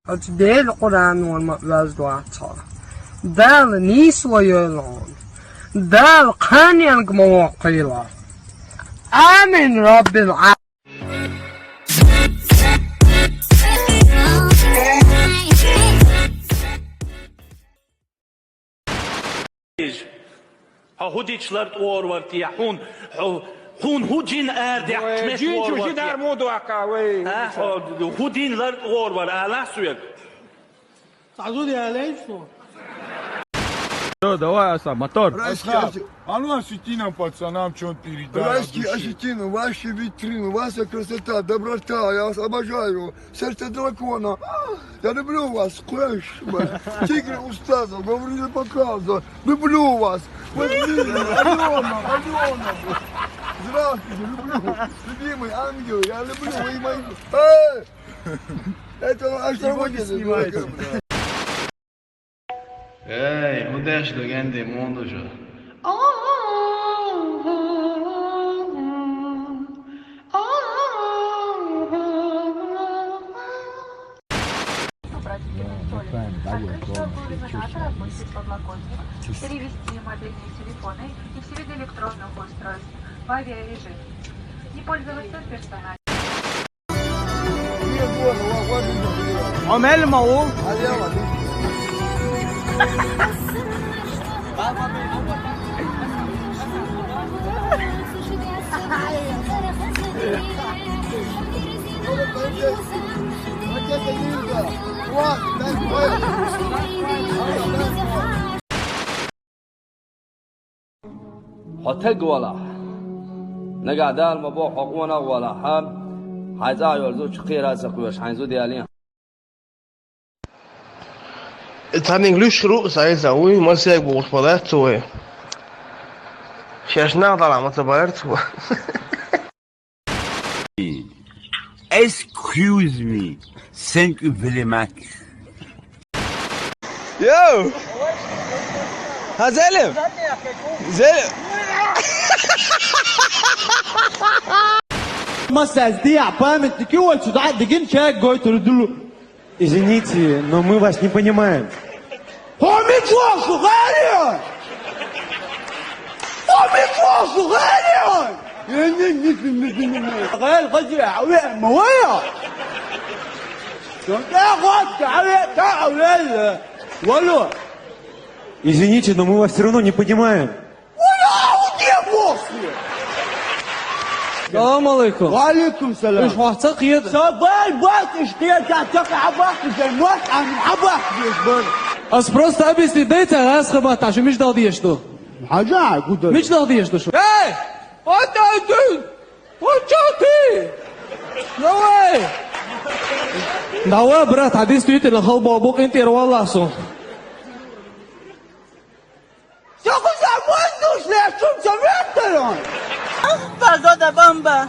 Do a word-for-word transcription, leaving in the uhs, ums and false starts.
Оцу Делан Къуръано ма оьзда вац хьо. Дала нийсо йойла хьуна. Дала кханенга ма воккхийла. Амин, Раббил Ӏа- Хьо хӀун дича лартӀа гӀор вар те? Хьуна, хьо, хьуна хӀун дина арадехкача метте гӀор вар те? Жин чу жидар мо доккха, вай. А, хьо хӀун дина лартӀа гӀор вар, алахь соьга. Цхьа зуда ялайчу. Всё, давай, Аса, мотор. Уральский осе-, а ну, осетинам, пацанам, чё он передай от души. Уральский осетин, ваши витрины, ваша красота, доброта, я вас обожаю. Сердце дракона. Я люблю вас, Курайш, тигры устаза, говорили показа. Люблю вас. Вот Лили, Алена, Алена. Здравствуйте, люблю. Любимый ангел, я люблю, вы мои. Эй! Это аж сегодня снимается. Эй, удачи, генди, мондужа. Убрать столик. Открыть щёлку иллюминатора, опустить подлокотник. Перевести мобильные телефоны и все виды электронных устройств в авиарежим. Не пользоваться персональным. Омел ма ву? Хьо таг валахь. Нагахь Дала ма боху хьо къонах валахь, хьан цӀахь йолу зуда чу кхера а ца кхоьруш, хьайн зуда ялийна. Царниг луьш хир ву, сан иза вуй, масег бохуш ма дац цо вай. Шаьш нах далахь ма ца байра цо. Excuse me, thank you very much. Йоу! Хьан зеле? Зеле? Ма саьз диа памятник ю, вай цу дӀа а дигина чаг гойтур ду. Извините, но мы вас не понимаем. Хьо мичахь шу гӀайре? Хьо мичахь шу гӀайре? ГӀайре хаза, хьан веа ма вая? Сон тӀе гӀоцка, хьан веа, тӀе а веа. Вало. Извините, но мы вас всё равно не понимаем. Салам алейкум. Ва алейкум салам. Уьш хьох ца кхета? Со бай бац уьш кхета, ца хьабахка, дай мос, ам хьабахка деш бар. Ас просто объяснить дай ца гӀазкха маттахь, шу мича даха дезаш ду? Хьажа, гуда. Мича даха дезаш ду шу? Эй! Вот он тут! Вот что ты? Давай! Давай, брат, хьан дистуьйтина хала боху бу къинтӀера валлахь со. Всё, куда воздух летит, всё ветром. Погода бомба.